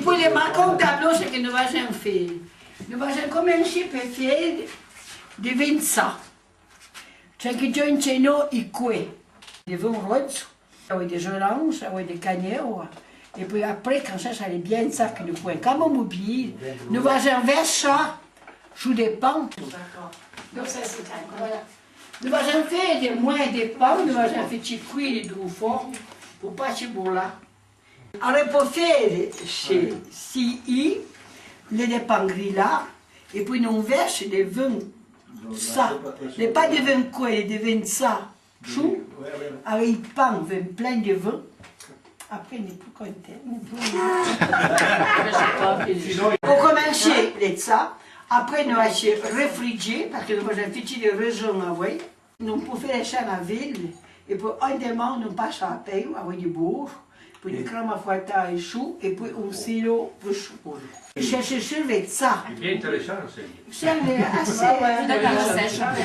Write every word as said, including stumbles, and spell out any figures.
Pouè de marcon tablo, se que no vajèn fé. No vajèn comenché pe fé de vin sa. Tse que djunche no i couè. De vin rodzo, avoué de orange, avoué de cagneua. E pouè apré, can sa saré bien sa que no pouè cama mobile, no vajèn vèr sa su de pan. D'accord. Donc ça c'est incroyable. No vajèn fé de moin de pan, no vajèn fé tse cuire dou for, po pa tse bola. Aré po fére, se, si i, le de pan grila, e pouè no vèr de vin sa, le pa de vin couè, de vin sa, su, aré i pan vin plen de vin, apré n'é pu conté. Po comenché le sa, apré no achè refridjé, parque no vajèn fé tse de raisin avoué. No pou fére chan a vile, e pouè un deman no passa a pèi, avoué de bour, pouè de crème fouettée su, e pouè un sirop pe su. Se, se serve sa. Bien intéressant, c'est. C'est assez.